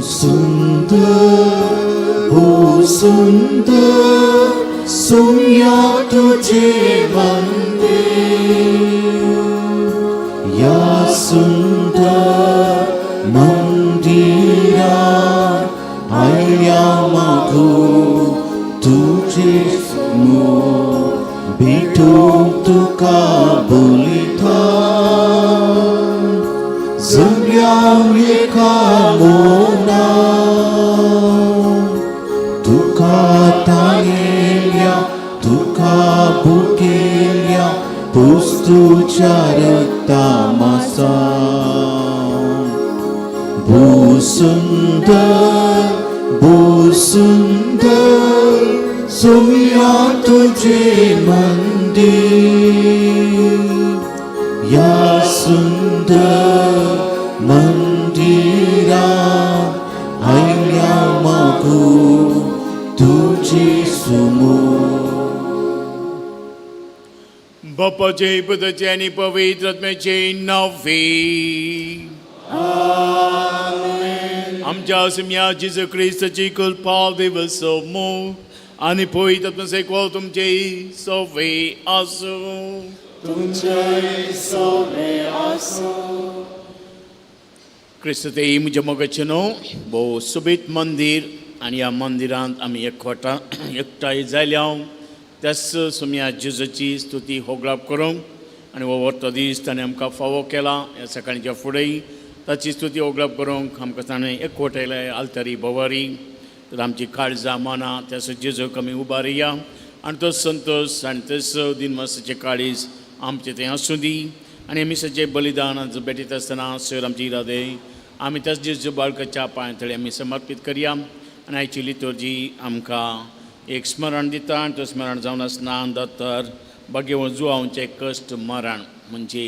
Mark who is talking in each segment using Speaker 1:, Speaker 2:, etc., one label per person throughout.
Speaker 1: सुंदर भोव सुंदर सोम्या तुझे मंदिर या सुंदर मंदिरा आयल्या मागू तुझे भेटूंक तुका बोलिता जगल्या एका मोना तुका ताळेल्या तुका भुकेल्या पुस्तुच्या रक्ता मासा भोव सुंदर भोव सुंदर सोम्या तुझे मंदिर या सुंदर मंदिरा आयल्या मागू तुझे सुमो.
Speaker 2: बापाचे, पुताचे आनी पवित्र आत्म्याचे नांवे. आमच्या सुम्या जेजू क्रिस्ताची कृपा, देवाचो मोग आनी पवित्र आत्म्याचो एकवट तुमचे सवे आसूं.
Speaker 3: तुमचे सोबे आसूं.
Speaker 2: क्रिस्त ते म्हज्या मोगाचें न्हू, भोव सोबीत मंदीर आनी ह्या मंदिरांत आमी एकवटा एकठांय जाल्या त्याच सुम्या जेजूची स्तुती होगळाप करूंक आनी हो व्हरतो दीस ताणें आमकां फावो केला. ह्या सकाळच्या फुडें ताची स्तुती होगळाप करूंक आमकां ताणें एकवटयलें आल्तरी भोवारी. तर आमची काळजां मनां त्या जेजूक आमी उबारया आनी तो संतोश आनी तेच दिनवासाचें काळीज आमचें तें आसूं दी. आनी मिसाचें बलिदान भेटयता आसतना सर आमचे इरादे आमी त्याच जेजू बाळकाच्या पांय आमी समर्पीत करया. आनी आयची लितोर्जी आमकां एक स्मरण दिता आनी तो स्मरण जावन आसना दत्तर भाग्यवंत जुवांवचें कश्ट मरण, म्हणजे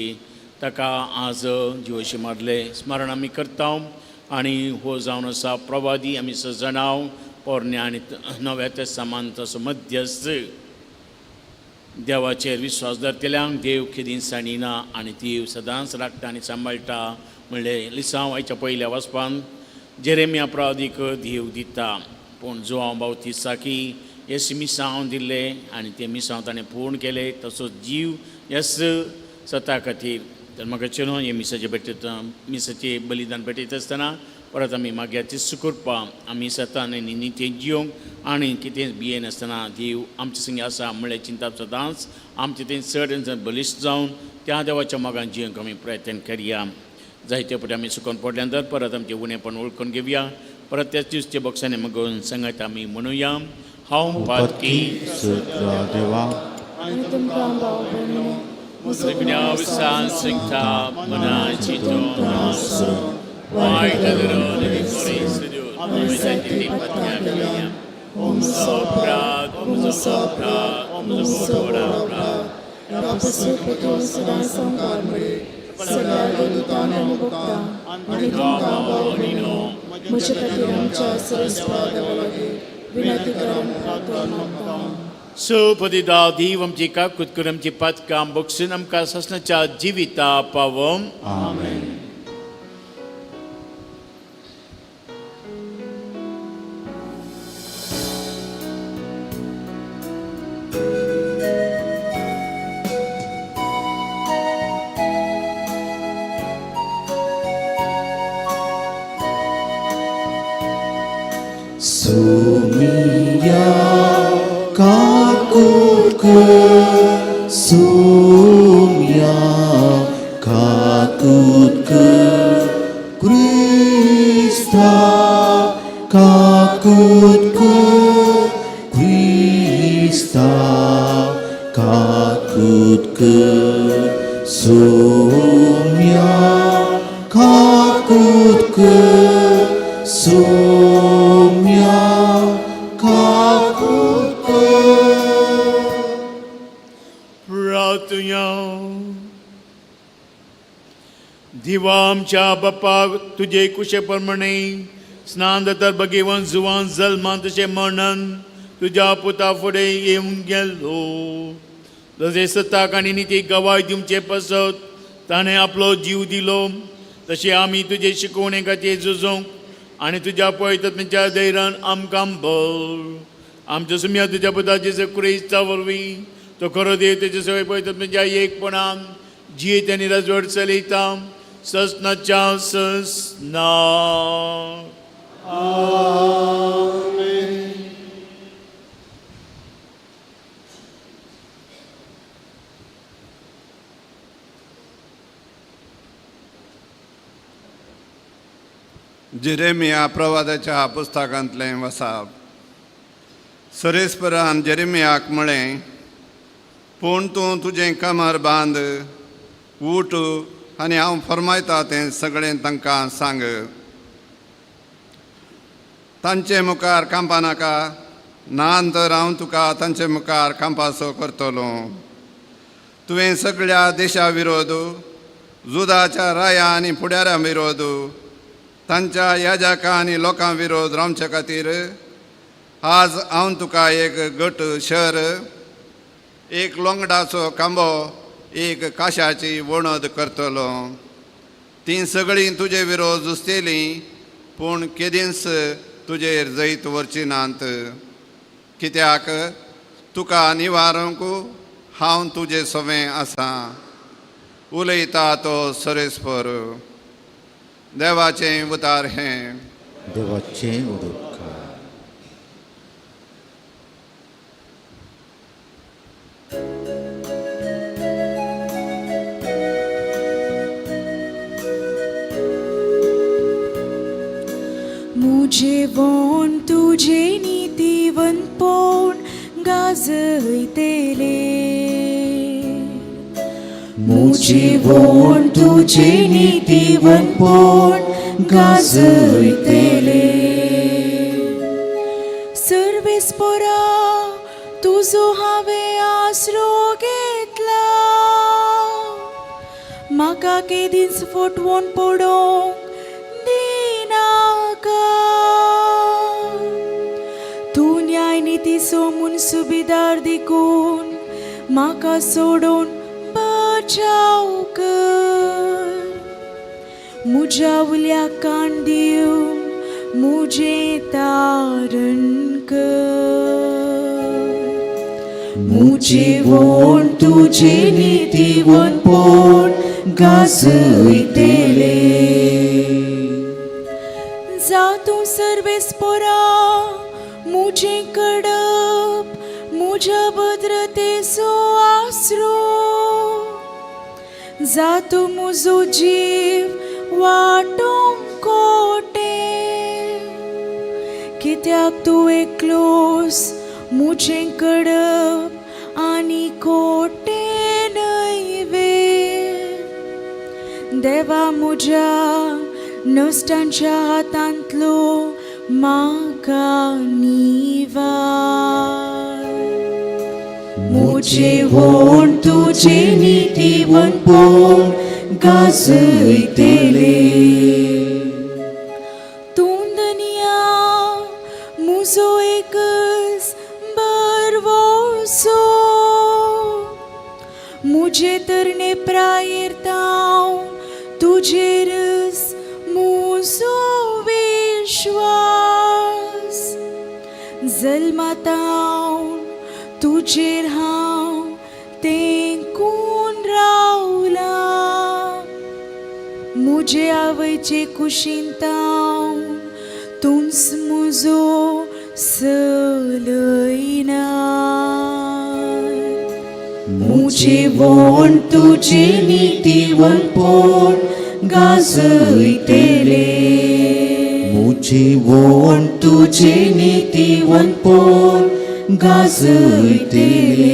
Speaker 2: ताका आज जिवशी मारलें स्मरण आमी करता. आनी हो जावन आसा प्रवादी, आमी सजणाव पोरण्या आनी नव्या तेस्तामान तसो मध्यस्थ. देवाचेर विश्वास धरतल्यांक देव केदीं सांडिना आनी देव सदांच राखता आनी सांबाळटा म्हणलें लिसांव आयच्या पयल्या वचपान जेरेमिया प्रवादीक देव दिता. पूण जुवांव बावतिसाकी येस मिसांव दिल्लें आनी तें मिसांव ताणें पूर्ण केलें, तसोच जीव येस सता खातीर. तर म्हाका चेडूं हे मिसाचें भेटयता, मिसाचें बलिदान भेटयता आसतना परत आमी मागया सुकृपा आमी सतान आनी नितीन जियोंक आनी कितेंच भियेनासतना देव आमचे संगी आसा म्हणलें चिंताप सदांच आमचें तें चड आनी चड बलिश्ट जावन त्या देवाच्या मोगान जियोंक आमी प्रयत्न करया. जायते फावटी आमी सुकोन पडल्या नंतर परत आमचें उणेपण वळखून घेवया. परत त्याच दिसच्या बॉक्सांनी मागून सांगत आमी म्हणुया, हांव पातकी.
Speaker 1: सगळ्या देवा
Speaker 3: आनी तुमकां भाव भयणींनो म्हजो
Speaker 2: गुन्यांव सांगता, मनाची वायट धरून
Speaker 3: आमी जायतीं पातकां केल्या. हो म्हजो अपराध, हो म्हजो अपराध, हो म्हजो व्हड अपराध. ह्या पासून पसून सदां सामकार म्हळी सगळ्या देवदूतांक आनी भक्तां आनी तुमकां भाव भयणींनो म्हजे खातीर आमच्या सरस्पा देवा लागीं विनंती करून प्रार्थना मागता.
Speaker 2: सुपदिदा देव आमची काकूत करून आमची पातकां बक्षून आमकां सासणाच्या जिविता पावोम.
Speaker 1: आमेन. Sumia kakut ke, Sumia kakut ke, Krista kakut ke, Krista kakut ke, Sumia kakut ke, Sumia kakut ke.
Speaker 2: प्रार्थुया. दिवा आमच्या बापाक, तुजे कुशे प्रमाणे स्नान जाता भगेवन जुवान जल्मान तशें म्हणन तुज्या पुता फुडें येवन गेलो. तशें सताक आनी नितीक गवाय दिवचे पासत ताणें आपलो जीव दिलो, तशें आमी तुजे शिकवणे खातीर झुजोंक आनी तुज्या पवित्र धैर्यान आमकां भर. आमच्या सुम्या तुज्या पुता जेजू क्रिस्ता वरवीं तो खरो देव तेजे सगळे पवित्र एकपणान जियेत आनी राजवट चलयता ससनाच्या ससना.
Speaker 4: जेरेमिया प्रवादाच्या पुस्तकांतलें वसाप. सरेस्परान जेरेमियाक म्हळें, पूण तूं तुजें कमर बांद, उठ आनी हांव फर्मायता तें सगळें तांकां सांग. तांचे मुखार कांपा नाका, ना तर हांव तुका तांचे मुखार कांपासो करतलो. तुवें सगळ्या देशा विरोध, जुदाच्या राया आनी फुडाऱ्यां विरोध, तांच्या याजकां आनी लोकां विरोध रावचे खातीर आज हांव तुका एक गट शहर, एक लोंगडाचो खांबो, एक काशाची वणद करतलो. तीं सगळीं तुजे विरोध झुजतलीं, पूण केदींच तुजेर जैत व्हरची नात. कित्याक तुका निवारूंक हांव तुजे सवें आसा, उलयता तो सरेस्पर. देवाचें उतार हें.
Speaker 1: देवाचें उदक.
Speaker 3: मुझे वोन तुझे नीतिवंतपण गाजयतले. मुझे वोन तुझे नीतिवंतपण गाजयतले. सर्वेस्परा तुजो हांवें आसरो घेतला, म्हाका केदींच फटवण पडोवंक दिनाका. तूं न्याय नितीचो म्हूण सुबेदार देखून म्हाका सोडून बचाव कर. म्हज्या उल्याक कान दिवन म्हजें तारण कर. मुझे वोन तुझे नीतिवंतपण गाजयतले. जा तूं सर्वेस्परा मुझे कडप, मुझ्या भद्रतेचो आसरो. जा तूं म्हजो जीव वाटोवंक कोटे, कित्याक तूं एकलोस मुझे कडप आनी कोटे न्हय वे. देवा म्हज्या नश्टांच्या हातांतलो म्हाका निवार. मुझे वोन तुझे नीतिवंतपण गाजयतले. तूं धनया म्हजो एकच भरवंसो, मुझे तरणे प्रायेर ताव तुजेरच म्हजो विश्वास. जल्मातावन तुजेर हांव तेंकून रावलां, मुझे आवयचे कुशीन ताव तूंच म्हजो सलयना. मुझे वोन तुझे नीतिवंतपण गाजयतले.
Speaker 1: मुझे वोन
Speaker 3: तुझे नीतिवंतपण गाजयतले.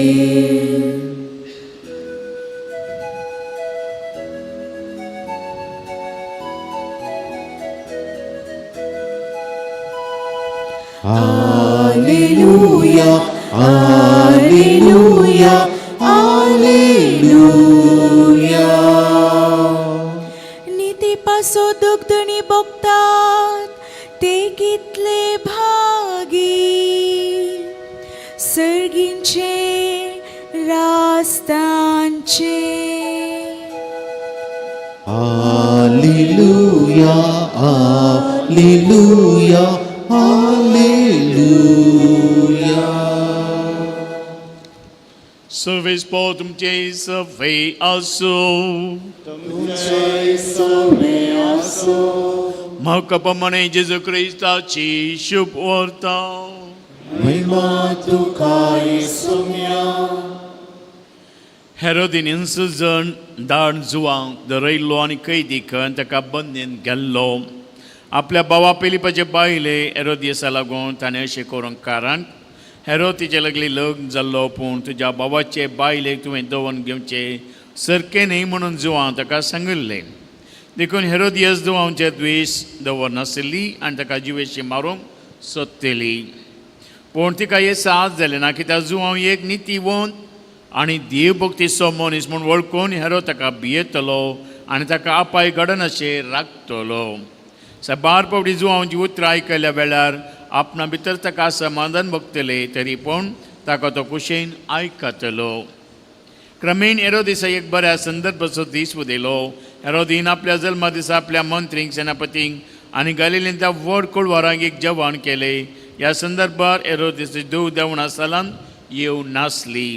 Speaker 1: Alleluia, Alleluia, Alleluia.
Speaker 3: निती पासो दुखदणी भोगतात ते कितले भागी, सर्गींचे रास्तांचे.
Speaker 1: Alleluia, hallelujah hallelujah.
Speaker 2: सर्वेस पो तुमचे सफे आसूं. म्हाका प्रमाणे जेजू क्रिस्ताची शुभ वार्ता.
Speaker 1: महिमा तुका सुम्या.
Speaker 2: हेरोदीन जण दाण जुवांक दरयल्लो आनी कैदी करून ताका बंदीन गेल्लो. आपल्या भावा पिलिपाचे बायले हेरोदियसा लागून ताणें अशें करूंक कारण हेरो तिचे लागली लग्न जाल्लो, पूण तुज्या भावाचे बायलेक तुवें दवरून घेवचें सारकें न्ही म्हणून जुवां ताका सांगिल्लें. देखून हेरोदियस जुवांचेर द्वेश दवरनासली आनी ताका जिवेशी मारूंक सोदतली, पूण तिका हे साहस जालें ना, कित्याक जुवांव एक नितीवंत आनी देवभक्तीचो मनीस म्हूण वळखून हेरो ताका भियेतलो आनी ताका आपाय घडनाशें राखतलो. साबार फावटी जुवांची उतरां आयकल्या वेळार आपणा भितर ताका समाधान भोगतले, तरी पूण ताका तो कुशेन आयकतलो. क्रमेण हेरोदिसा एक बऱ्या संदर्भाचो दीस उदयलो. हेरोदीन आपल्या जल्मा दिसा आपल्या मंत्रींक, सेनापतींक आनी गालिलींतल्या व्हड कुळवारांक एक जेवण केलें. ह्या संदर्भार हेरोदीस धूव देवणा सालान येवं नासली.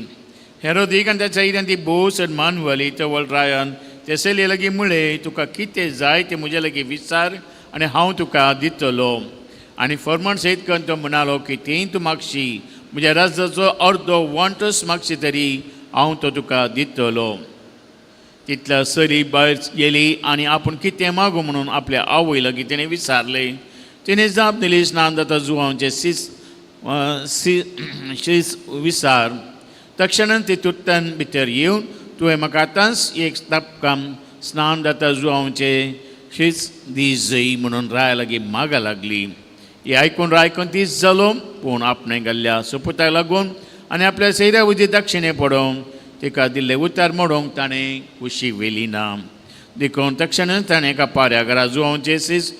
Speaker 2: हेरोदीक आनी त्याच्या इऱ्यान ती भोव सन्मान व्हली. तवळ रायान ते चलये लागीं म्हळें, तुका कितें जाय तें म्हजे लागीं विचार आनी हांव तुका दितलो. आनी फर्माण सयत करून तो म्हणालो, कितेंय तूं मागशी, म्हज्या राज्याचो अर्दो वांटोच मागशी तरी हांव तो तुका दितलो. तितल्या सरी भायर गेली आनी आपूण कितें मागू म्हणून आपल्या आवय लागीं तिणें विचारलें. तिणें जाप दिली, स्नान जाता जुवांचें शीस शीस विचार. तक्षणान ती तुट्टान भितर येवन, तुवें म्हाका आतांच एक तापकाम स्नान जाता जुवांचें शीस दी जय म्हणून राया लागीं मागा लागली. हें आयकून राय तीच जालो, पूण आपणें घाल्ल्या सोपुताक लागून आनी आपल्या सैऱ्या वयली दक्षिणे पडोवंक तिका दिल्लें उतार मोडूंक ताणें कुशी व्हेली ना. देखून तक्षणच ताणें एका पाऱ्या घरा जुवांचें शीस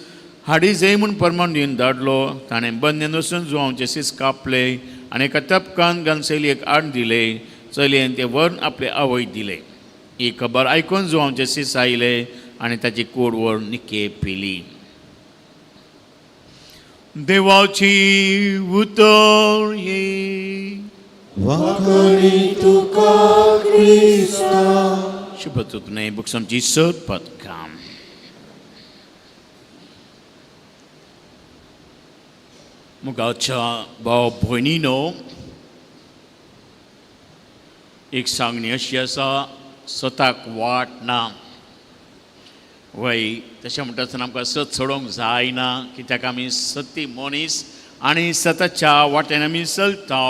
Speaker 2: हाडी जय म्हूण परमान दिवन धाडलो. ताणें बंदेन वचून जुवांचें शीस कापले आनी एका तपकान घालून चलयेक हाडून दिले. चलयेन तें व्हरून आपले आवयक दिलें. ही खबर आयकून जुवांचें शीस आयले आनी ताची कूड व्हरून निके पिली. देवाची उतर ही.
Speaker 1: वाखाणी तुका क्रिस्ता.
Speaker 2: शुभ तुकने बुक्समची सर पदकाम. मुगाच्या भाव भयणीनो, एक सांगणी अशी आसा, सताक वाट ना. वय तशें म्हणटा आसतना आमकां सत सोडोवंक जायना, कित्याक आमी सती मनीस आनी सताच्या वाटेन आमी चलता.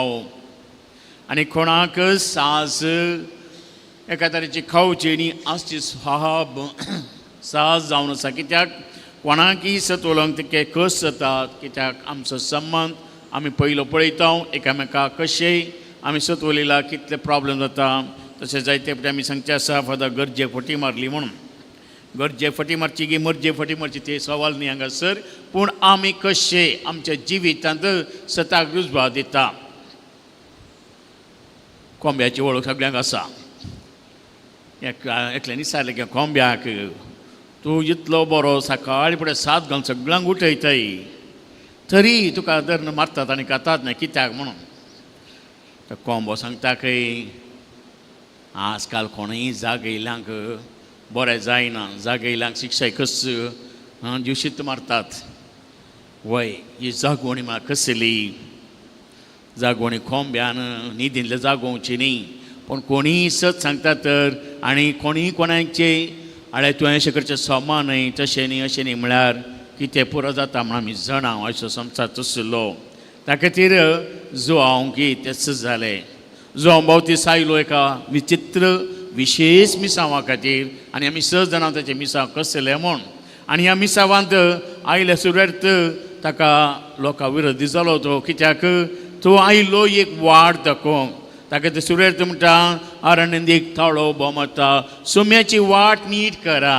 Speaker 2: आनी कोणाक साज एका तरेची खावची आनी आसची साहब साहस जावन आसा, कित्याक कोणाकय सत उलोवंक तितके कस जातात, कित्याक आमचो संबंद आमी पयलो पळयता एकामेका कशें आमी सत उलयला कितले प्रॉब्लम जाता. तशें जायते फावटी आमी सांगचें आसा, फादर गरजे फटी मारली म्हणून. गरजे फटी मारची की मर्जे फटी मारची ते सवाल न्ही हांगासर, पूण आमी कशें आमच्या जिवितांत सताक रुजवा दिता. कोंब्याची वळख सगळ्यांक आसा. एकल्यानी विचारलें की कोंब्याक, तूं इतलो बरो सकाळी फुडें सात घालून सगळ्यांक उठयताय, तरी तुका धरून मारतात आनी खातात न्ही, कित्याक म्हणून. तो कोंबो सांगता खंय, आजकाल कोणूय जागयल्यांक बरें जायना, जागयल्यांक शिक्षा कस जिवशीत मारतात. वय ही जागवणी म्हाका कसली जागवणी, कोंब्यान न्हिदिल्ले जागोवची न्ही. पूण कोणीय सत सांगता तर आनी कोणीय कोणाचे आळे तुवें अशें करचें समा न्हय, तशें न्ही, अशें न्ही म्हळ्यार कितें पुरो जाता म्हण आमी जाणा. असो संवसार तसलो. त्या खातीर जुवांव की तेच जालें. जुवांव बावतीस आयलो एका विचित्र विशेश मिसांवा खातीर आनी आमी स जाणां ताचें मिसांव कसलें म्हूण. आनी ह्या मिसावांत आयल्या सुरवात ताका लोकां विरोधी जालो तो, कित्याक तो आयलो एक वाट दाखोवंक. ताका ते सुरवात म्हणटा, अरण्यांत एक ताळो बोमता, सुम्याची वाट नीट करा.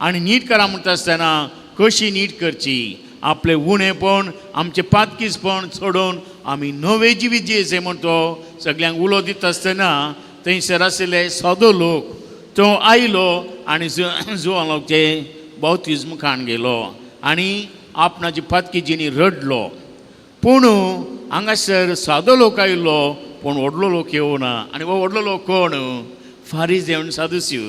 Speaker 2: आनी नीट करा म्हणटा आसतना कशी नीट करची, आपलें उणेपण आमचें पातकीसपण सोडून आमी नवें जिवीत जियेचें म्हण तो सगल्यांक उलो दिता आसतना थंयसर आशिल्ले सादो लोक तो आयलो आनी जुवां लोकचे बावतीज मुखान गेलो आनी आपणाची पातकी जिणी रडलो. पूण हांगासर सादो लोक आयलो, पूण व्हडलो लोक येवना. आनी हो व्हडलो लोक कोण? फारीज आनी सादूस्यू.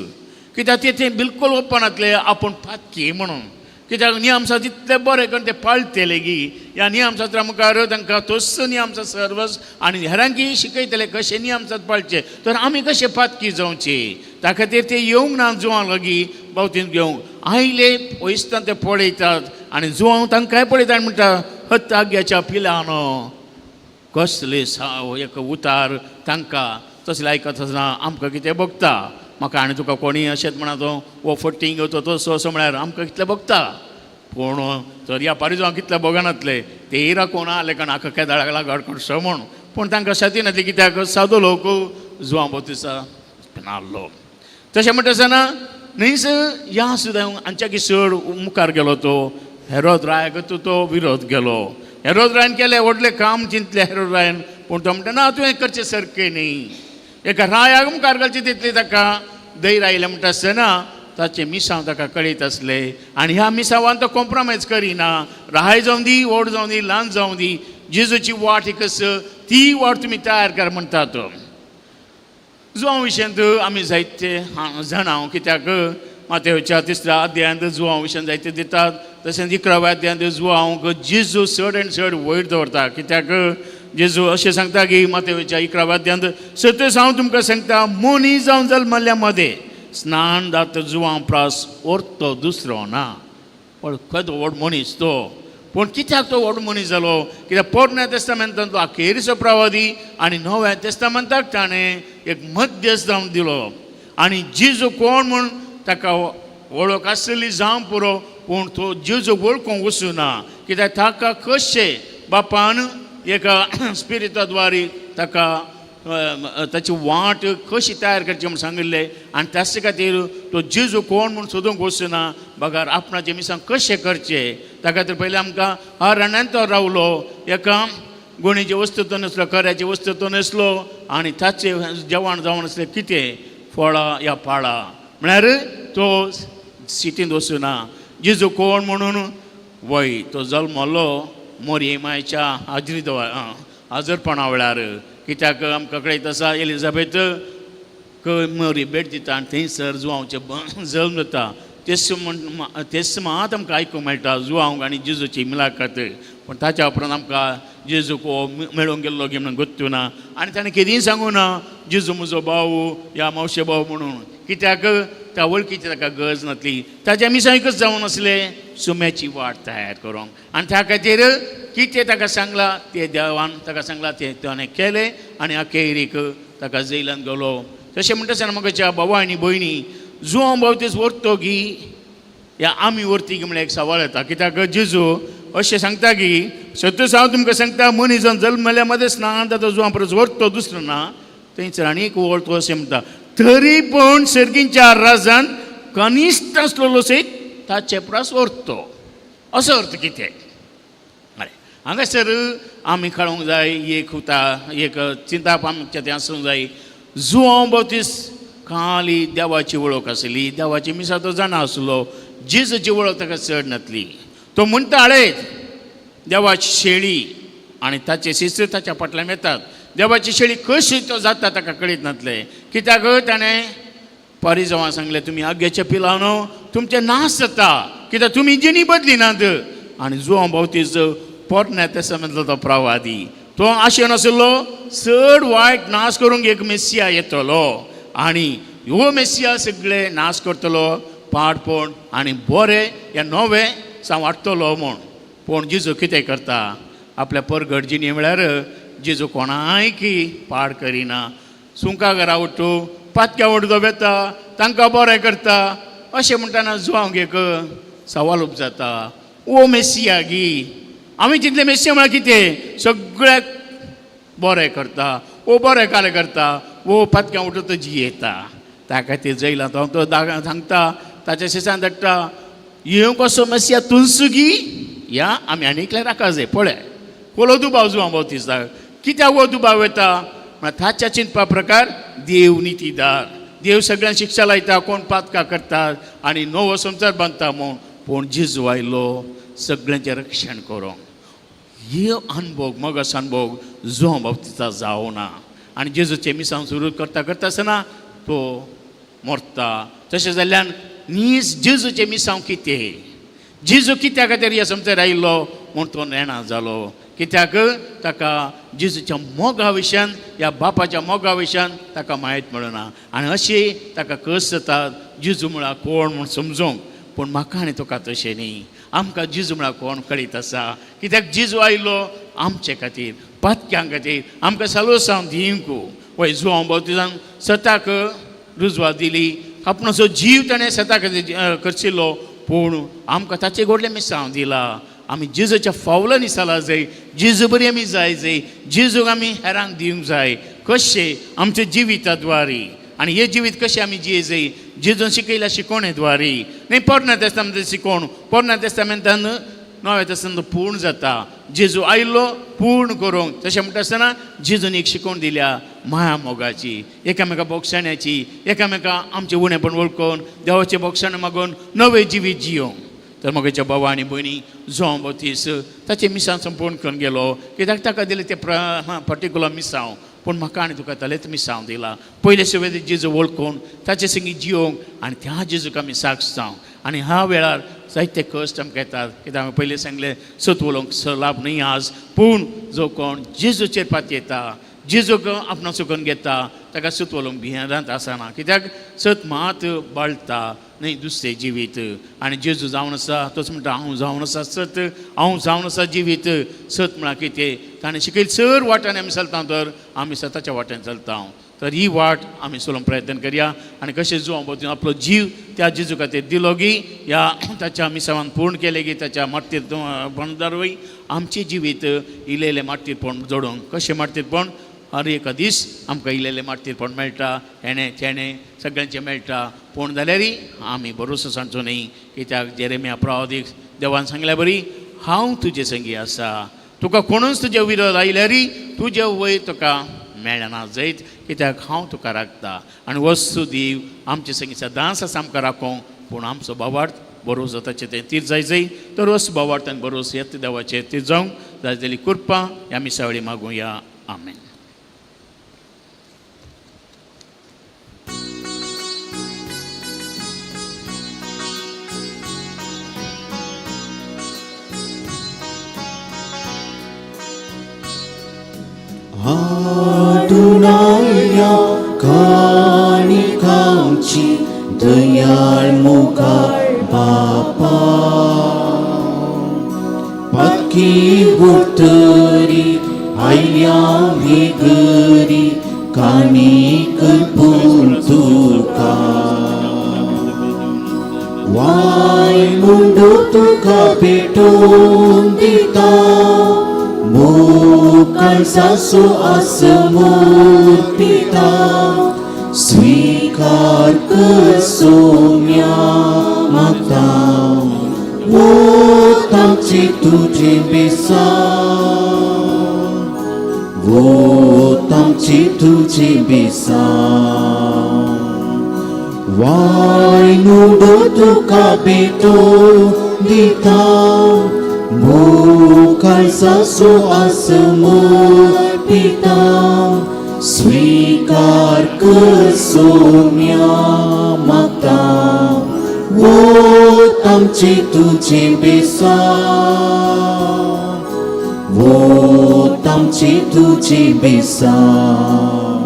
Speaker 2: कित्याक ते ते बिलकूल ओपनातले आपूण पातकी म्हणून. कित्याक नियमशास्त्र तितले बरें करून ते पाळटले गी. ह्या नियमशास्त्रा मुखार तांकां तोच नियमशास्त्र सर्वस आनी हेरांकी शिकयतले कशें नियमशास्त्र पाळचें, तर आमी कशें पातकी जावचे. त्या खातीर ते येवंक ना जुवां लागीं बावतीन घेवंक आयले. वयसतान ते पळयतात आनी जुवांव तांकांय पळयता आनी म्हणटा, हत्ताग्याच्या पिलानो, कसले सा एक उतार तांकां तसलें आयकत आसतना आमकां कितें भोगता. म्हाका आनी तुका कोणीय अशेंच म्हणा, तो हो फटींग तो तसो असो म्हळ्यार आमकां कितलें भोगता. पूण तर ह्या पारिजांव कितले भोगनातले ते राखून आसले कारण आख्खा केदाळाक लागड करचो म्हूण. पूण तांकां सादी नासली, कित्याक सादो लोक जुवां बोतिसा नाल्लो. तशें म्हणटा आसतना न्हयच ह्या सुद्दां हांच्याकी चड मुखार गेलो तो हेरोद रायाक तो विरोध गेलो. हेरोद रायान केलें व्हडलें काम चिंतलें हेरोद रायान, पूण तो म्हणटा ना, तुवें करचें सारकें न्ही. एका रायाक मुखार घालचें तितलें ताका धैर्य आयलें. म्हणटा आसतना ताचें मिसांव ताका कळीत आसलें आनी ह्या मिसांवान तो कॉम्प्रोमायज करिना. राय जावं दी, व्हड जावं दी, ल्हान जावं दी, जेजूची वाट एकच, ती वाट तुमी तयार कर म्हणटा तो. जुवां विशयांत आमी जायते जाणा, कित्याक मातेवच्या तिसऱ्या अध्यायांत जुवां विशयान जायते दितात. तशेंच 11व्या अध्यायांत जुवांक जेजू चड आनी चड वयर दवरता, कित्याक जेजू अशें सांगता की मातेवच्या 11व्या अध्यायांत, सत्य हांव तुमकां सांगता, मनीस जावन जल्मल्ल्या मदें स्नान जात जुवां प्रास व्हरतो दुसरो ना. पण खंय व्हड मनीस तो, पूण कित्याक तो व्हड मनीस जालो? कित्याक पोरण्या तेस्तामेंतांतलो अखेरीचो प्रवादी आनी नव्या तेस्तामेंताक ताणें एक मध्यस्थ जावन दिलो. आनी जेजू कोण म्हूण ताका वळख आसली जावं पुरो, पूण तो जेजू वळखूंक वचूना, कित्याक ताका कशें बापान एका स्पिरिता द्वारे ताका ताची वाट कशी तयार करची म्हूण सांगिल्लें. आनी त्याच खातीर तो जेजू कोण म्हूण सोदूंक वचना, बगर आपणाचें मिसां कशें करचें. त्या खातीर पयलीं आमकां अरण्यांत तो रावलो, एका गुणीची वस्तू तो नासलो, कऱ्याची वस्तू तो नासलो आनी ताचें जेवण जावन आसलें कितें? फळां या पाळां. म्हळ्यार तो सिटींत वचूना. जेजू कोण म्हणून वय तो जल्मलो मोरये मायच्या हाजरी हाजरपणा वेळार, कित्याक आमकां कळयत आसा एलिझाबेथ मोरी भेट दिता आनी थंयसर जुवांवचें जल्म जाता. तेच म्हण तेच मात आमकां आयकूंक मेळटा जुवांव आनी जेजूची मुलाखत. पूण ताच्या उपरांत आमकां जेजूक हो मेळूंक गेल्लो गी म्हणून गोत्तू ना. आनी ताणें केदींय सांगू ना जेजू म्हजो भाव या मावशे भाव म्हणून, कित्याक त्या वळखीची ताका गरज नासली. ताच्या मिसां एकच जावन आसलें सुम्याची वाट तयार करूंक. आनी त्या खातीर कितें ताका सांगलां तें देवान ताका सांगलां तें ताणें केलें आनी अखेरीक ताका जैलान गेलो. तशें म्हणटा आसतना म्हज्या भावा आनी भयणी, जुवां बावतीस व्हरतो गी या आमी व्हरती गी म्हळ्यार एक सवाल येता. कित्याक जेजू अशें सांगता की सत्य हांव तुमकां सांगता, मनीस जल्मल्या मदें स्नान जाता जुवां परस व्हरतो दुसरो ना. थंयसर आनी एक वळ तो अशें म्हणटा, तरी पूण सर्गींच्या राजान कनिश्ट आसलेलो सयत ताचे परस व्हरतो. असो अर्थ कितें? अरे हांगासर आमी कळोंक जाय, एक उता एक चिंताप आमच्या तें आसूंक जाय. जुवांव बावतीस खाली देवाची वळख आसली, देवाची मिसां तो जाणा आसलो, जेजूची वळख ताका चड नासली. तो म्हणटा आळयत देवाची शेळी आनी ताचे शिस्त ताच्या फाटल्यान येतात. देवाची शेळी कशी तो जाता ताका कळीत नासलें, कित्याक ताणें परिजवां सांगलें, तुमी आग्याच्या पिलानो, तुमचें नाश जाता, कित्याक तुमी जिणी बदली नात. आनी जुवां बावतीस पोरण्या तेस्तामेंतलो तो प्रवादी, तो आशेन आशिल्लो चड वायट नाश करूंक एक मेसिया येतलो आनी ह्यो मेसिया सगळे नाश करतलो पाडपण आनी बरें या नवें सांवाडटलो म्हूण. पूण जेजू कितें करता आपल्या परगट जिणे म्हळ्यार जेजू कोणायकी पाड करिना. सुंका घरा उठ्ठू पातक्या उठतो वेता तांकां बरें करता. अशें म्हणटना जुवांक एक सवाल उपजाता, ओ मेसिया गी? आमी चिंतले मेसिया म्हळ्यार कितें? सगळ्याक बरें करता, ओ बरें कार्य करता, ओ पातक्यां उठून जियेता. त्या खातीर जयला तो तो सांगता, ताच्या शिसान धाडटा, येवं कसो मेसिया तुलसुगी या आमी आनी एकल्या राखा जाय. पळय कोलो दुबाव जुवां भोंवतीसा. कित्याक हो दुबाव येता म्हळ्यार ताच्या चिंतपा प्रकार देव नितीदार, देव सगळ्यांक शिक्षा लायता कोण पातकां करतात आनी नवो संवसार बांदता म्हूण. पूण जेजू आयलो. सगळ्यांचें रक्षण करूंक. हे अनभोग मोगाचो अनभोग जुवांव बाप्तिस्ता जावना आनी जेजूचें मिसांव सुरू करता करता आसतना तो मरता. तशें जाल्ल्यान नीज जेजूचें मिसांव कितें, जेजू कित्या खातीर ह्या संवसारार आयिल्लो म्हूण तो नेणा जालो. कित्याक ताका जेजूच्या मोगा विशयान ह्या बापाच्या मोगा विशयान ताका म्हायत मेळना आनी अशें ताका कस जाता जेजू म्हळ्यार कोण म्हूण समजूंक. पूण म्हाका आनी तुका तशें न्ही, आमकां जेजू म्हळ्यार कोण कळीत आसा. कित्याक जेजू आयलो आमचे खातीर, पातक्यां खातीर, आमकां सालोसांव दिवंक. वय जुवांव बाप्तिजान सताक रुजवात दिली, आपणाचो जीव ताणें सता खातीर करशिल्लो, पूण आमकां ताचें व्हडलें मिसांव दिलां. आमी जेजूच्या फावलांनी चला जाय, जेजू बरी आमी जाय जाय, जेजूक आमी हेरांक दिवंक जाय. कशें आमच्या जिविता द्वारी. आनी हें जिवीत कशें आमी जिये जाय, जेजून शिकयल्या शिकोवणे द्वारी न्ही. पोरण्या तेस्तामेंत शिकोवण, पोरण्या तेस्तामेंतान नव्या तेस्तामेंत पूर्ण जाता. जेजू आयलो पूर्ण करूंक. तशें म्हणटा आसतना जेजून एक शिकोवण दिल्या माया मोगाची, एकामेका बोगसाण्याची, एकामेका आमचें उणेपण वळखून देवाचें बोगसाणें मागून नवें जिवीत जियोंक. तर म्हगेच्या बाबा आनी भयणी जुवांव बाप्तीस्त ताचें मिसांव संपूर्ण करून गेलो. कित्याक ताका दिलें तें पर्टिकुलर मिसांव, पूण म्हाका आनी तुका तालेंच मिसांव दिलां. पयले सुवेद जेजू वळखून ताचे संगी जियोंक आनी त्या जेजूक आमी साक्ष जावंक. आनी ह्या वेळार जायते कश्ट आमकां येतात. कित्याक हांवें पयलीं सांगलें सत उलोवंक लाभ न्हय आज, पूण जो कोण जेजूचेर पातयेता, जेजूक आपणाचो चुकोवन घेता, ताका सत उलोवंक भियेंत आसना. कित्याक सत मात बाळटा न्हय दुसरें जिवीत. आनी जेजू जावन आसा तोच म्हणटा हांव जावन आसा सत, हांव जावन आसा जिवीत. सत म्हळ्यार कितें ताणें शिकयलें, चड वाटांनी आमी चलता तर आमी सताच्या वाटेन चलता. तर ही वाट आमी चलोवंक प्रयत्न करया. आनी कशें जुवांव बाप्तीस्त आपलो जीव त्या जेजू खातीर दिलो गी, ह्या ताच्या मिसावान पूर्ण केलें गी, ताच्या मार्तीर वय आमचें जिवीत इल्लें मार्तीरपण जोडूंक. कशें मार्तीरपण, हर एका दीस आमकां इल्लें मार्तीरपण मेळटा, हेणें तेणें सगळ्यांचें मेळटा. पूण जाल्यारय आमी भरोसो सांडचो न्ही. कित्याक जेरेमिया प्रवादीक देवान सांगल्या बरी, हांव तुजे संगी आसा, तुका कोणूच तुजे विरोध आयल्यारय तुजे वयर तुका मेळना जैत, कित्याक हांव तुका राखता. आनी वस्तू दीव आमचे संगी सदांच आसा आमकां राखोंक. पूण आमचो भावार्थ भरोसो ताचें तें तीर जाय जाय. तर वस भावार्थ आनी भरोसो येता देवाचेर तीर जावंक जाय जाली कृपा ह्या मिसावळी मागुया. आमेन.
Speaker 1: आडुनाया काणिकांची दयाळ मुखार बापा, पाकी उठरी आयल्या घरी काणीक पूण तुका वाय मुंडो तुका भेटोवन दिता, मोकाळजाचो आसमोर पिता, स्वीकार कर सोम्या मागता, वोत आमचे तुजे बेसांव, वोत आमचे तुजे बेसांव. वाय नुडो तुका भेटोवन दिता, मोकाळजाचो आसमोर पिता, स्वीकार कर सोम्या मागता, वोत आमचे तुजे बेसांव, वोत आमचे तुजे बेसांव.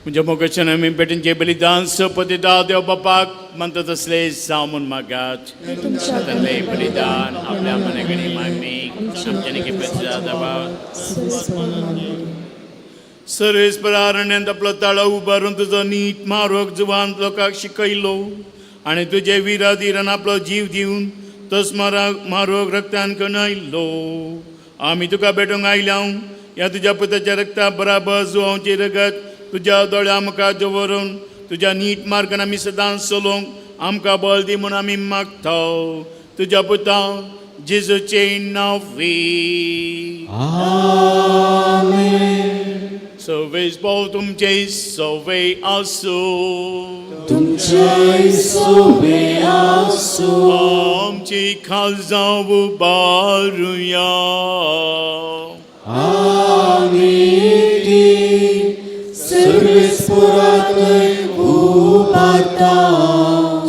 Speaker 2: म्हज्या मोगाच्यान आमी पेटींचे बलिदान सोपतिता देव बापाक म्हणटा तसले जावं म्हूण मागात.
Speaker 3: तुमच्या
Speaker 2: तांतलें बलिदान आपल्या मनागणी मागणी आमच्या सर्वेस्परारण्यांत आपलो ताळो उबारून तुजो नीट मारोग जुवान लोकांक शिकयलो आनी तुजे विराधिरान आपलो जीव दिवन तस मारोग रक्तान कणयलो. आमी तुका भेटूंक आयल्या ह्या तुज्या पुताच्या रक्ता बराबर जुवांचें रगत तुज्या दोळ्या मुखार दवरून तुज्या नीट मार्गान आमी सदांच चलोवंक आमकां बळ दी म्हूण आमी मागता, तुज्या पुता जेजूचें नांव.
Speaker 1: आमेन.
Speaker 2: सर्वेस भाव तुमचे सवे आसूं.
Speaker 1: तुमचे सोबे आसूं.
Speaker 2: आमची खास उबारुया.
Speaker 1: आमी ती सर्वेस्पोराकय उबारता.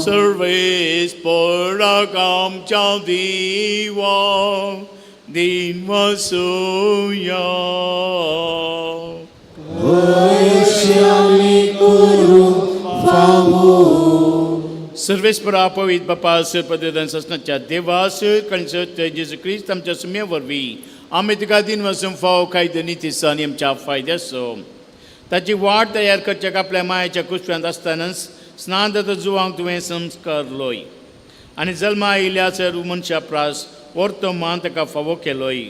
Speaker 2: सर्वेस पोराक आमच्या देवा दिन वसुया.
Speaker 1: वयशी आमी करूं फावो.
Speaker 2: सर्वेस्परा पवित बापा पदन ससनाच्या देवास कणसत जेजू क्रिस्त आमच्या सुम्या वरवीं आमी तुका दिन वसून फाव कायदो नितीचो आनी आमच्या फायद्याचो ताची वाट तयार करच्याक आपल्या मायेच्या कुसव्यांत आसतनाच स्नान जाता जुवांक तुवें संस्कारलोय आनी जल्मा आयिल्ल्या सर्व मनशा प्रास वर्तमान ताका फावो केलोय.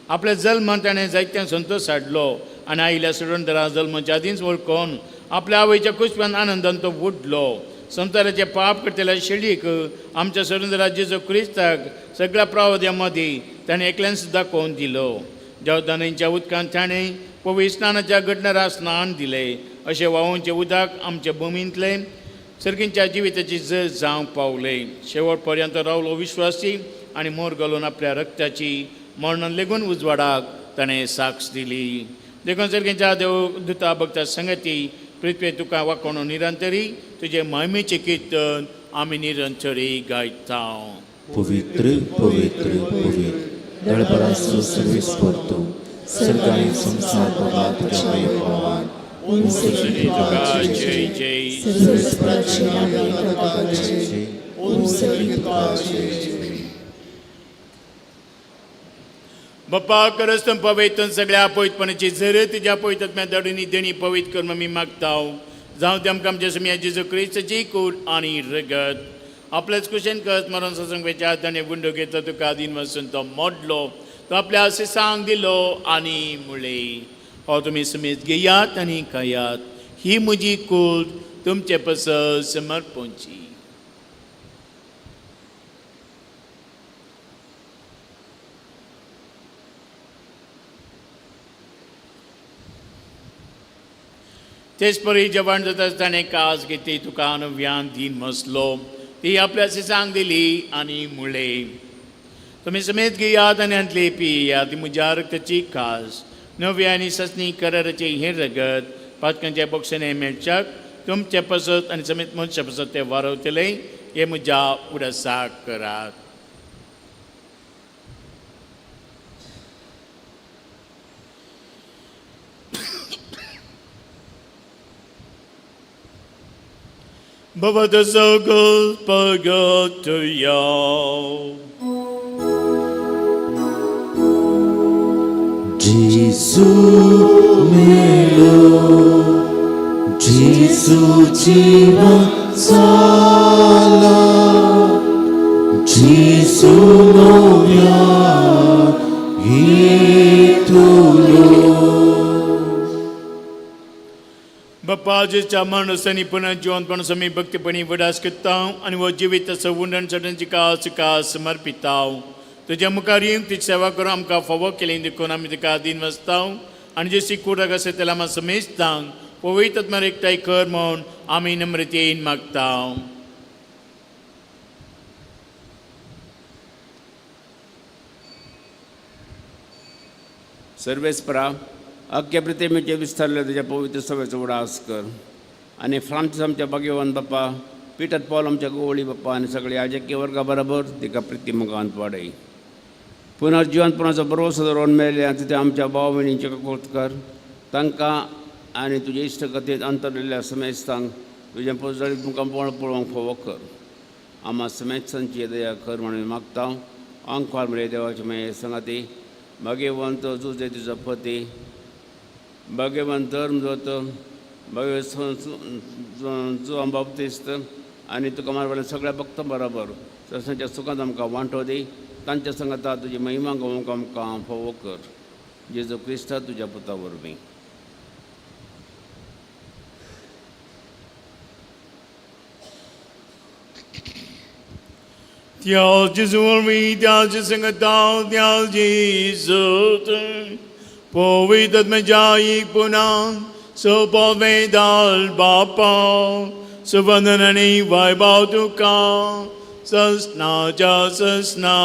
Speaker 2: आपल्या जल्मान ताणें जायत्या संतोश हाडलो आनी आयिल्ल्या सुरंदरा जल्माच्या आदींच वळखून आपल्या आवयच्या कुसव्यान आनंदान तो उडलो. संवसाराचे पाप करतल्या शेळीक आमच्या सुरंदरा जेजू क्रिस्ताक सगळ्या प्रावद्या मदीं ताणें एकल्यान सुद्दां दाखोवन दिलो. जवदानांच्या उदकांत ताणें पवित्र स्नानाच्या घडणारा स्नान दिलें. अशें व्हांवचे उदक आमच्या भुमींतलें सर्गींच्या जिविताची जर जावंक पावले. शेवट पर्यंत रावलो विश्वासी आनी मोर घालून आपल्या रक्ताची मरण लेगून उजवाडाक ताणें साक्ष दिली. देखून सर्गींच्या देव दुता भक्ता संगती पृथ्वी तुका वाकोण निरंतरी तुजे महिमेचें किर्तन आमी निरंतरी गायता.
Speaker 1: पवित्र पवित्र पवित्र दळबराचो सर्वेस्पर तूं, सर्ग आनी संवसार भरला तुज्या वैभवान.
Speaker 3: ओम
Speaker 2: तुका जय जय.
Speaker 3: सर्वेस्पराचे नावे तुका जय. ओम तुका जय जय.
Speaker 2: बाप्पा करस पवित्र सगळ्या पवित्रपणाची जर तुज्या पवित्रत्म्या दडणी देणी पवित्र करून आमी मागता. जावं ते आमकां आमच्या सुमया जेजू क्रिस्ताची कूड आनी रगत. आपल्याच कुशेन करत मरण ससंग ताणें गुंडो घेतलो, तुका आदीन वचून तो मोडलो, तो आपल्या अशें दिलो आनी मुळे, हो तुमी समेत घेयात आनी खायात, ही म्हजी कूड तुमचे पसत समर्पणची. तेच परी जेवण जाता ताणें कास घेतली, तुका अनुव्यान दीन मसलो, ती आपल्या सांग दिली आनी मुळे, तुमी समेत घेयात आनी हांतली पियात, ती म्हज्या रक्ताची कास, नवी आनी ससनी कराराचे हें रगत पातकांच्या बोक्षणे मेळच्याक तुमचे पसत आनी समेत मनशा पसत ते वारवतले. हे म्हज्या उडासाक करात. भवत सगळ पगतया.
Speaker 1: जेजू मेलो, जेजू जीवन जाला, जेजू नव्या येतलो.
Speaker 2: बाप्पा जेच्या माणसांनी पुन्हा जिवंतपण समी भक्तीपणी वडास करता आनी हो जिवीत असो उंडण चडणची कास तुका समर्पिता. तुज्या मुखार येवन तुजी सेवा करून आमकां फावो केली देखून आमी तुका दीन वसता आनी जशी कुडाक आसा त्याला आमी समेजतांक पवित्र एकठांय कर म्हूण आमी नम्रतेन मागता.
Speaker 5: सर्वेस्परा, अख्ख्या प्रतिमेचे विस्तारले तुज्या पवित्र सभेचो उडास कर आनी फ्रांसीस आमच्या भाग्यवान बाप्पा, पिटर पॉल आमच्या गोवळी बाप्पा आनी सगळे आजकीय वर्गा बरोबर तिका प्रिती मुखांत वाडय. पुनर्जिवनपणाचो बरोसो दवरून मेळ्ळे तिथे आमच्या भाव भयणींचे कौत कर तांकां आनी तुजे इश्टगतींत अंतरलेल्या समेस्तांक तुजें पोजडीत मुखां पळोवंक फावो कर. आमा समेस्तांची दया कर म्हणून मागता. आंकवार म्हळे देवाचे मागीर संगाती भाग्यवंत जुजे तुजो पती, भाग्यवंत धर्मदूत, भाग्यवंत जुवान बाप्तिस्त आनी तुका मारवाले सगळ्या भक्तां बरोबर ससांच्या सुखांत आमकां वांटो दी. तांच्या संगाता तुजी महिमा गावंक आमकां फावो कर. जेजू क्रिस्ता तुज्या पुता वरवीं.
Speaker 2: त्या जेजू वरवीं, त्या संगता, त्या जेजू पवित्र पुना सोपवे दाल बापा सुवंदन आनी वैभव तुका ससनाच्या ससना.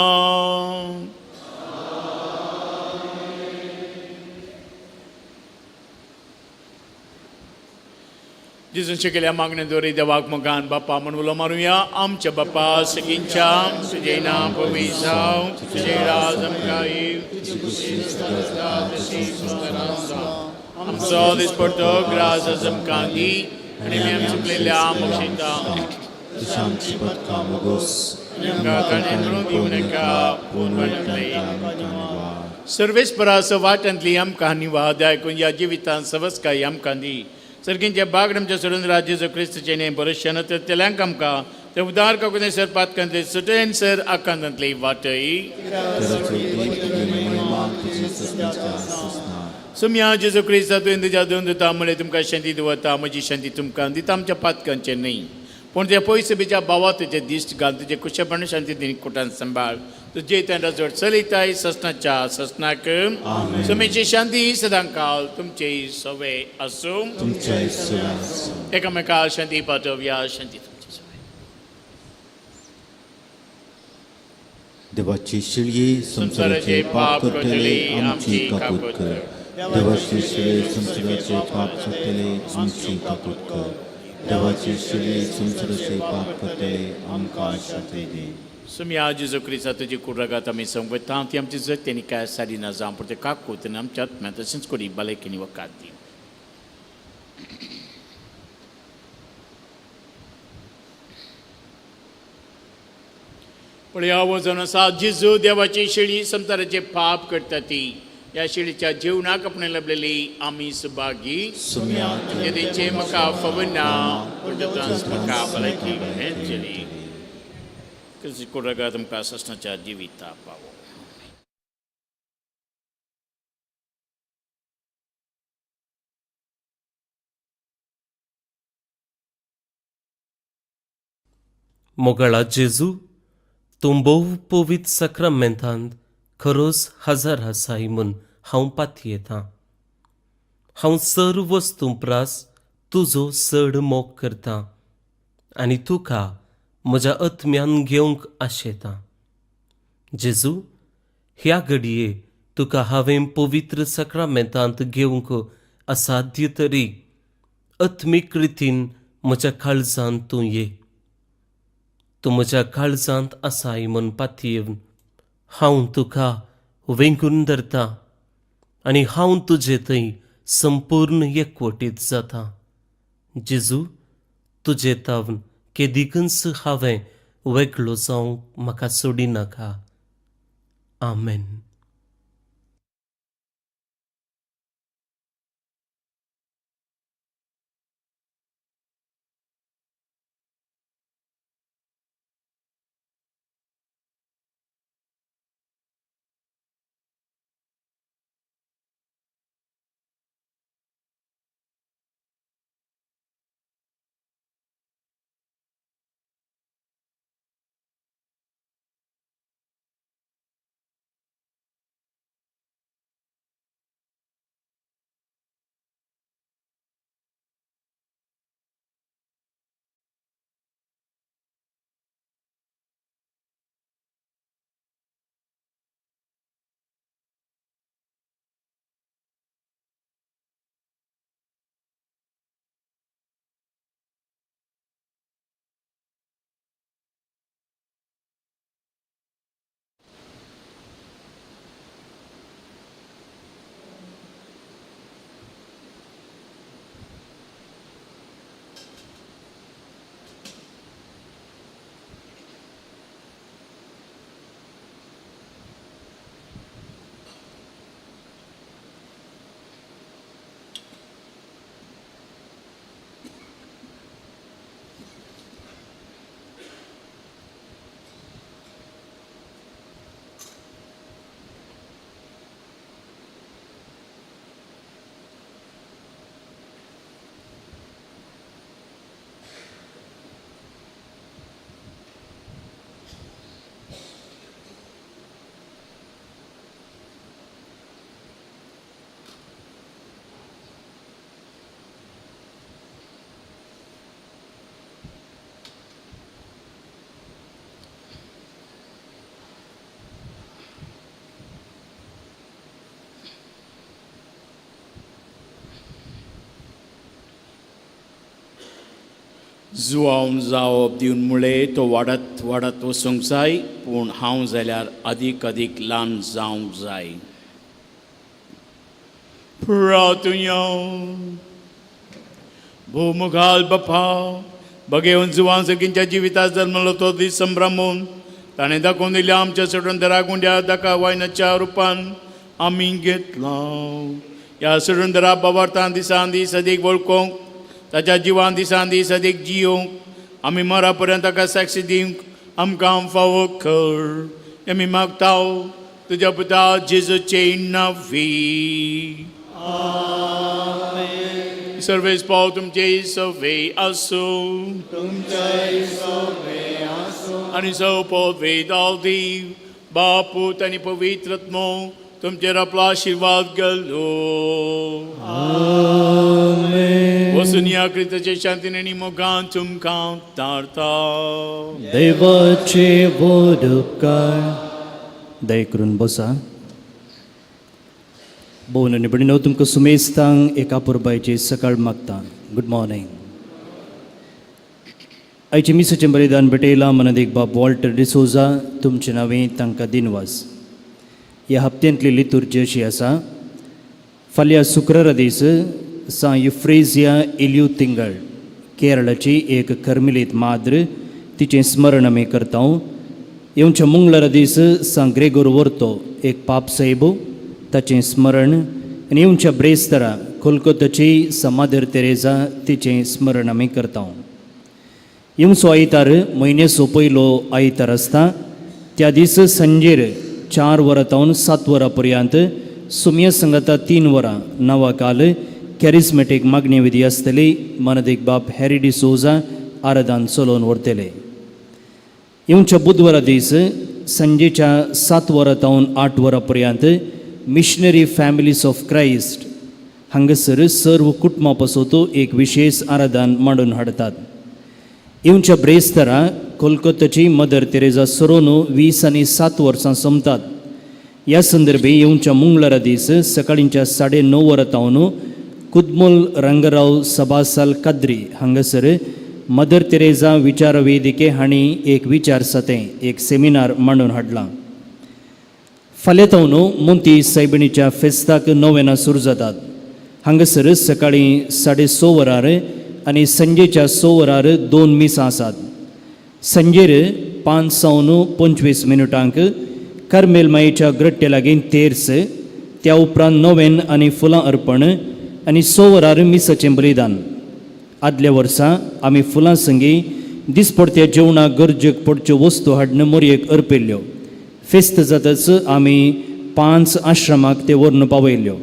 Speaker 2: जेजून शिकयल्या मागण्या दोरी देवाक मोगान बापा म्हण उलो मारुया. आमच्या बापा सगींच्या तुजें नांव पवित्र जावं, तुजें राज आमकां येवं, आमचो दिसपडतो ग्रास आमकां दी आनी आमी आमच्या चुकलेल्या मोक्षिता
Speaker 1: तुझ्या आमची पदकां मोगोस
Speaker 2: आमकां दिवं नाका
Speaker 1: पूण वायटांतल्यान आमकां निवार.
Speaker 2: सर्वेस्परास वाटांतली आमकां निवाद आयकून ह्या जिवितांत सवस्काय आमकां दी. सर्गींच्या बागड आमच्या सोडून राज्याचो क्रिस्तचें न्हय बरोशन तर तेल्यांक आमकां ते उदार काकून सर पातकांतले सुटेन सर आकांतांतली वाटय.
Speaker 1: तेराचो दीप तुजी महिमा तुजी ससनाच्या ससना.
Speaker 2: सुम्या जेजू क्रिस्ता तुवें तुज्या दोन दिता म्हळें तुमकां शांती दवरता, म्हजी शांती तुमकां दिता, आमच्या पातकांचें न्हय पूण त्या पयस बिच्या भावा तुजे दिश्ट घाल, तुजे कुशेपण शांती दिनी कुटान सांबाळ, तुजे त्या रजवट चलयताय ससनाच्या ससनाक. सुमेची शांती सदां काल तुमचे सवे आसूं.
Speaker 1: तुमच्या सगळ्या
Speaker 2: एकामेका शांती पाठोवया. शांती तुमची सवे.
Speaker 1: देवाची शिळी संसाराचे पाप करतले आमची काकूत कर. देवाची शिळी संसाराचे पाप करतले आमची काकूत कर. देवाची शिळी संसाराचे पाप करतले आमकां शांती दी.
Speaker 2: सुम्या जेजू क्रिस्ता तुजी कुडरागात आमी संवयता ती आमची जत आनी काय सारी ना जावं, पूण ते काकूत आनी आमच्या आत्म्या तशेंच करी भलायकेनी वकात दी. पळया वजन आसा जेजू देवाची शेळी संवसाराचे पाप करता ती ह्या शेळीच्या जेवणाक आपणे लभलेली आमी सुभागी.
Speaker 1: सुम्या
Speaker 2: जेदीचे म्हाका फवना पूण म्हाका भलायकी मेळटली. क्रिस्ती कुडरागात तुमकां ससनाच्या जिविता पावो.
Speaker 6: मोगाळा जेजू, तूं भोव पवित्र साक्रामेंतांत खरोच हजर आसाय म्हूण हांव पातयेतां. हांव सर्व वस्तूं प्रास तुजो चड मोग करतां आनी तुका म्हज्या आत्म्यान घेवंक आशेतां. जेजू, ह्या घडये तुका हांवें पवित्र साक्रामेंतांत घेवंक असाध्य तरी आत्मीक रितीन म्हज्या काळजांत तूं ये. तूं म्हज्या काळजांत आसाय म्हूण पातयेवन हांव तुका वेंगून धरतां आनी हांव तुजे थंय संपूर्ण एकवटीत जाता. जेजू, तुजे तावन केदिकूच हांवें वेगळो जावंक म्हाका सोडिनाका. आमेन.
Speaker 2: जुवावन जावप दिवन मुळे तो वाडत वाडत वचूंक जाय, पूण हांव जाल्यार अदीक अदीक ल्हान जावंक जाय. प्रातुया भूमुखाल बापा बगेवन जुवान सगळींच्या जिवितात जल्मलो तो दीस संभ्रमून ताणें दाखोवन दिल्या आमच्या सडून गुंड्या दाका वायनाच्या रुपान आमी घेतला. ह्या सडून बाबार्थान दिसान दीस अदीक वळखूंक, ताच्या जिवान दिसान दीस अदीक जियोंक, आमी मरा पर्यंत ताका साक्षी दिवंक आमकां फावो कर. आमी मागता तुज्या पुता जेजूचे नांवी. सर्वेस पाव तुमचे सवे आसूं आनी सौ पवित्र देव बापूत आनी पवित्र आत्मो तुमचेर आपलो आशिर्वाद घालो. वचून ह्या क्रिस्ताचे शांतीन आनी मोगान तुमकां तारता.
Speaker 7: देवाचे व्हड उपकार. दया करून बसा. भोवन आनी भयणीनो, तुमकां सुमेस्तांक एका पुरबायची सकाळ मागता. Good morning. आयचे मिसाचें बलिदान भेटयलां मनादीक बाब वॉल्टर डिसोजा, तुमचे नांवे तांकां दिनवास. ह्या हप्त्यांतली लितुर्जी अशी आसा. फाल्यां शुक्रारा दीस सां युफ्रेजिया इल्यू तिंगळ, केरळाची एक कर्मिलीत माद्र, तिचें स्मरण आमी करता. येवच्या मंगळारा दीस सां ग्रेगोर वर्तो, एक पाप साहेब, ताचें स्मरण. आनी येवच्या ब्रेस्तारा कोलकोताची सां मादर तेरेजा, तिचें स्मरण आमी करता. येवचो आयतार म्हयन्याचो पयलो आयतार आसता. त्या दीस सांजेर 4 वरां तावन 7 वरां पर्यंत सुमया संगता 3 वरां नवाकाल कॅरिस्मेटीक मागणी विधी आसतली. मनदीक बाप हॅरी डिसोजा आराधन चलोवन व्हरतले. येवच्या बुधवारा दीस सांजेच्या 7 वरां तावन 8 वरां पर्यंत मिशनरी फॅमिलीज ऑफ क्रायस्ट हांगासर सर्व कुटुंबा पासत एक विशेष आराधन मांडून हाडटात. येवच्या ब्रेस्तारा कोलकोताची मदर तेरेजा सरोनो 20 आनी 7 वर्सां सोंपतात. ह्या संदर्भी येवच्या मंगळारा दीस सकाळींच्या 9:30 वरां तावन कुदमूल रंगराव सभासाल काद्री हांगासर मदर तेरेजा विचार वेदिके हांणी एक विचार सतें एक सेमिनार मांडून हाडलां. फाल्यां तावन मोंती सायबिणीच्या फेस्ताक नोवेनां सुरू जातात. हांगासर सकाळीं 6:30 वरार आनी सांजेच्या 6 वरार 2 मिसां आसात. सांजेर 5 सावन 25 मिनटांक कार्मेल मायेच्या ग्रट्टे लागीं तेर्स, त्या उपरांत नोवेन आनी फुलां अर्पण आनी 6 वरार मिसाचें बलिदान. आदल्या वर्सा आमी फुलां संगी दिसपडत्या जेवणाक गरजेक पडच्यो वस्तू हाडून मोरयेक अर्पिल्ल्यो. फेस्त जातच आमी 5 आश्रमाक ते व्हरून पावयल्ल्यो.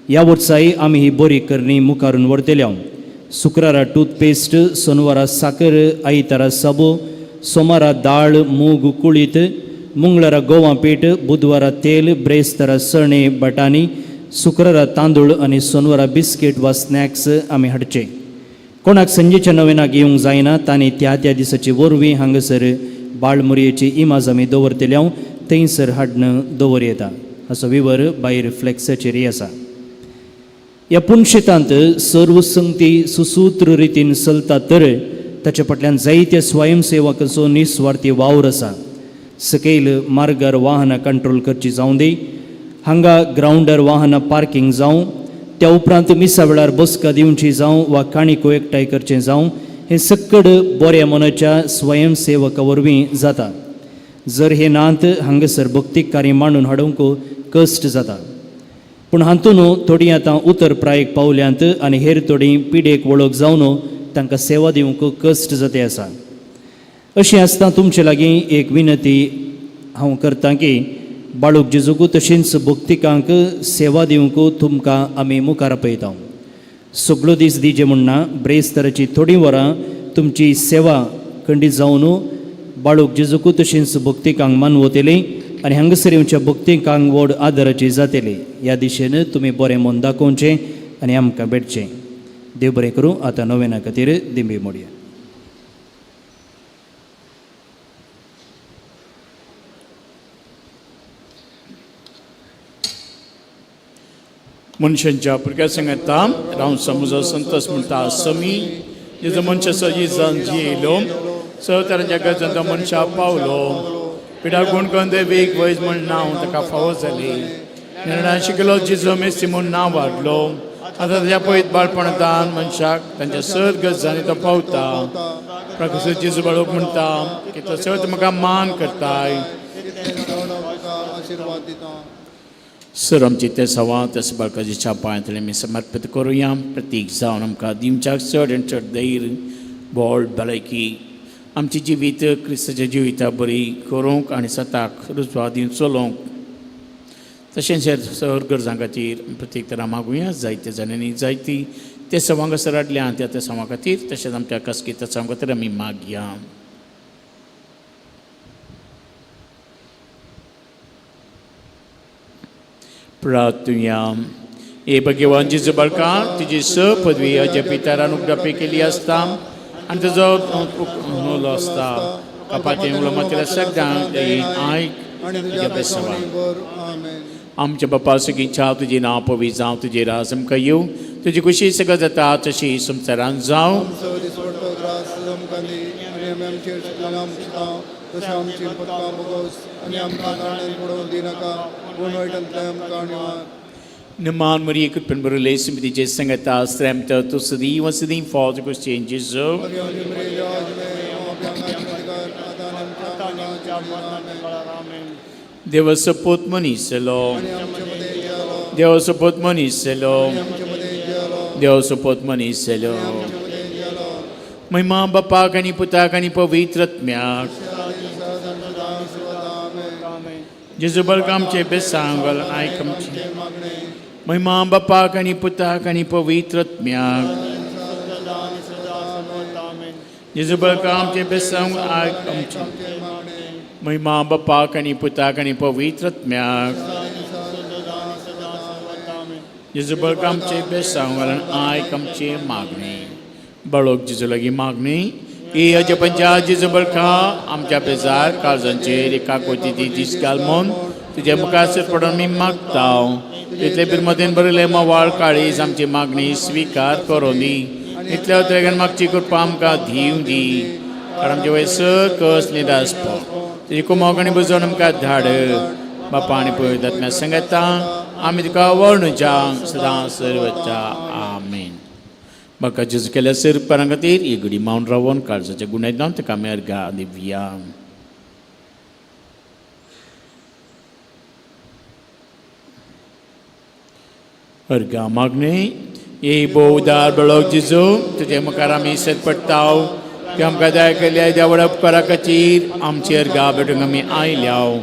Speaker 7: ह्या वर्साय आमी ही बरी करणी मुखारून व्हरतल्या. शुक्रारा टूथपेस्ट, सोनवारा साकर, आयतारा साबो, सोमारा दाळ मूग कुळीत, मंगळारा गोवा पीठ, बुधवारा तेल, ब्रेस्तारा चणे बटाणी, शुक्रारा तांदूळ आनी सोनवारा बिस्कीट वा स्नॅक्स आमी हाडचे. कोणाक संजेच्या नवेनाक येवंक जायना तांणी त्या त्या दिसाची वरवीं हांगासर बाळमुरयेची इमाज आमी दवरतल्या थंयसर हाडून दवर येता. असो विवर भायर फ्लेक्साचेरय आसा. ह्या पुनशेतांत सर्व संगती सुसूत्र रितीन चलता तर ताच्या फाटल्यान जायत्या स्वयंसेवकांचो निस्वार्थी वावर आसा. सकयल मार्गार वाहनां कंट्रोल करची जावं दी, हांगा ग्रावंडार वाहनां पार्किंग जावं, त्या उपरांत मिसा वेळार बसका दिवची जावं वा काणिको एकठांय करचें जावं, हें सक्कड बऱ्या मनाच्या स्वयंसेवका वरवीं जाता. जर हे नात हांगासर भक्तीक कार्य मांडून हाडूंक कश्ट जाता. पूण हातून थोडीं आतां उतर प्रायेक पावल्यांत आनी हेर थोडीं पिडेक वळख जावन तांकां सेवा दिवंक कश्ट जाते आसा. अशें आसतना तुमचे लागीं एक विनंती हांव करतां की बाळूक जेजूक तशेंच भक्तिकांक सेवा दिवंक तुमकां आमी मुखार आपयता. सगळो दीस दिजे म्हणना, ब्रेस्ताराची थोडीं वरां तुमची सेवा खंडीत जावन बाळूक जेजूक तशेंच भक्तिकांक मानवतली आनी हांगासर येवच्या भक्तिकांक व्हड आदराची जातली. ह्या दिशेन तुमी बरें मन दाखोवचें आनी आमकां भेटचें. देव बरें करूं. आतां नोवेना खातीर दिंबी मोडया.
Speaker 2: मनशांच्या भुरग्या सांगता राव समज संतोष म्हणटा समी जेजू मनशाचो इजान जियेलो स तरांच्या गरजान तो मनशा पावलो पिडा गुण करून देवीक वैज म्हण नांव ताका फावो जाली निर्णय शिकलो जेजू मेस्ती म्हूण नांव वाडलो आतां ताच्या पयत बाळपणांत मनशाक तांच्या सद गरजांनी तो पावता प्रकाश जेजू बाळूक म्हणटा की तो सद म्हाका मान करताय
Speaker 8: आशीर्वाद दिता.
Speaker 2: सर आमची ते सवा त्या बाळकाच्या पांयांतले आमी समर्पीत करुया प्रतीक जावन आमकां दिवच्याक चड आनी चड धैर्य बळ भलायकी आमची जिवीत क्रिस्ताच्या जिविता बरी करूंक आनी सताक रुजवा दिवन चलोवंक तशेंच हेर सर गरजां खातीर प्रत्येक तरा मागुया जायते जाणांनी जायती ते सवांग सराडल्या त्या त्या सवां खातीर तशेंच आमच्या कसकी त्या सवां खातीर आमी मागया. प्रार्थुया. हे भगवान जेजू बाळका तुजी स पदवी अजय पितारान उगडापी केली आसता आनी तुजो उलो आसता कपाचें उलो मातल्या सगळ्यांक आयक
Speaker 8: आनी
Speaker 2: तुज्या
Speaker 8: तुज्या
Speaker 2: बेसवा.
Speaker 8: बेसांनी भर. आमेन.
Speaker 2: आमच्या बापा सगळीं तुजी नांव पवी जावं तुजें राज आमकां येवं तुजी खुशी सगळं जाता तशी संवसारान जावं.
Speaker 8: आमचो दिसवडतो ग्रास आमकां दी आनी आमी आमचेर चुकलें आमकां तशें आमची पत्कां बोगोस आनी आमकां ताणें पडोवन दिनाका पूण वायटांतलें आमकां निवार.
Speaker 2: निमान मरिये कृपेन भरिल्ले स्मृतीचे संगता श्रेमत तूं सदीं सदीं फौज क्रिस्टियन जेजू.
Speaker 8: भगवान मरिये देवाचे आपल्या अधिकार आतां आनी आमच्या मरणाच्या वेळार. आमेन.
Speaker 2: देव सपूत मनीस जालो
Speaker 8: आनी आमचे मदें गेलो.
Speaker 2: देव सपूत मनीस जालो
Speaker 8: आनी आमचे मदें गेलो.
Speaker 2: देव सपूत मनीस जालो.
Speaker 8: आमचे मदें गेलो.
Speaker 2: महिमा बापाक आनी पुताक आनी पवित्र आत्म्याक. जेजू बळका आमचे बेसांग आयक आमचे महिमा बापाक आनी पुताक आनी पवित्र आत्म्याक. जेजू बळका आमचे बेसांग आयक आमचे महिमा बापाक आनी पुताक आनी पवित्र आत्म्याक. जेजू बळका आमचे बेसांग आयक आमचे मागणे बळोक जेजू लागीं मागणी ही अजपंच्या जेजू बळका आमच्या बेजार काळजांचेर एका कोती ती दीस घाल म्हूण तुज्या मुखार पडून आमी मागता. तितले बिरमतीन बरयले मवाळ काळीज आमची मागणी स्विकार करूं दी. इतल्या उतरेगान मागची कृपा आमकां दिवं दी कारण आमचे वयसर कस निरास तुजी कुमोक आनी बुजोवन आमकां धाड बापा आनी पवित्र आत्म्या सांगता आमी तुका वर्णुच्या सदां सर्वच्या. आमेन. म्हाका जेजू केल्या सर उपकारां खातीर ही घडी मावन रावन काळजाच्या गुण्यान ताका आमी अर्घा दिवया. अर्घा मागणी हे भोव उदार बळोक जेजू तुजे मुखार आमी सत पडटाव की आमकां दया केल्या देवळा उपकारा खातीर आमची अर्घा भेटूंक आमी आयल्याव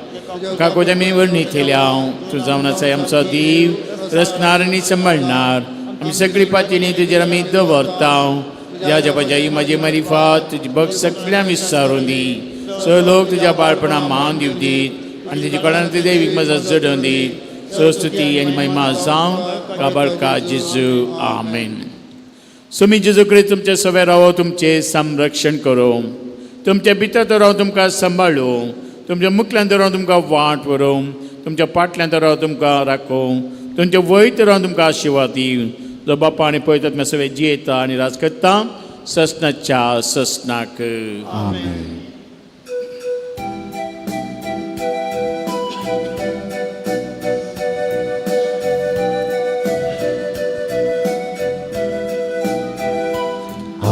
Speaker 2: काकोज आमी वर्णी थेल्याव तूं जावन आसाय आमचो दीव रचणार आनी सांबाळणार आमी सगळी पातीनी तुजेर आमी दवरताव. ज्या जपाच्या ही म्हाजी मारिफात तुजी भक्त सगळ्या विस्तारून दी सगळे लोक तुज्या बाळपणा मान दिवं दीत आनी तुजे कडल्यान ती देवीक मजत जडोवन दीत. स्तुती आनी महिमा जावं काबाळका जेजू. आमेन. सुमी जेजू क्रिस्त तुमचे सवे रावो तुमचें संरक्षण करूं तुमच्या भितर तर हांव तुमकां सांबाळूं तुमच्या मुखल्यान तर हांव तुमकां वाट व्हरूं तुमच्या फाटल्यान तर हांव तुमकां राखूं तुमच्या वयर तर हांव तुमकां आशिर्वाद दिवं जो बापा आनी पळयतात म्हाका सगळें जियेता आनी राज करता ससनाच्या ससनाक.
Speaker 1: आमेन.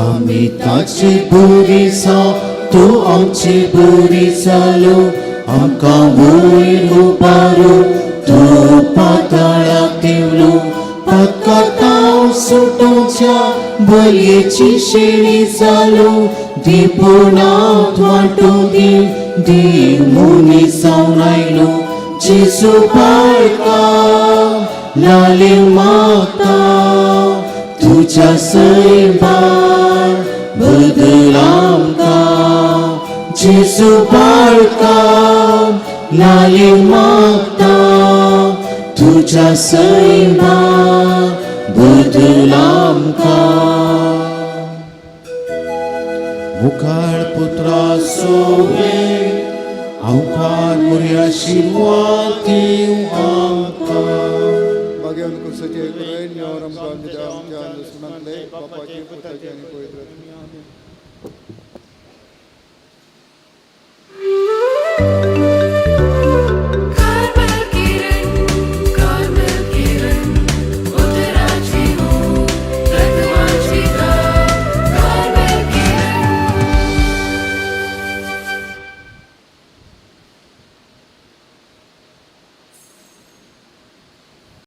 Speaker 1: आमी ताची बरी जावं तूं आमची बरी जालो आमकां वयर उबारू तूं पाताळाक देंवलो पातकां सुटोवच्या बलयेची शेळी जालो दिपोणांत वांटो दी देव मनीस जावन आयलो जेजू बाळका लाले मागता तुज्या सैमान बदल आमकां जेजू बाळका लाले मागता तुज्या सैमान बदल आमकां. मुखार पुत्रा सोवे आमकां मुर्या शिरवाद दिवं आमकां.
Speaker 8: भाग्यान कुर्साचे कुरैन नेवर आमकां आमच्या आमच्या दुस्मनांतले बापाचे पुताचे आनी पवित्र आत्म्याचे.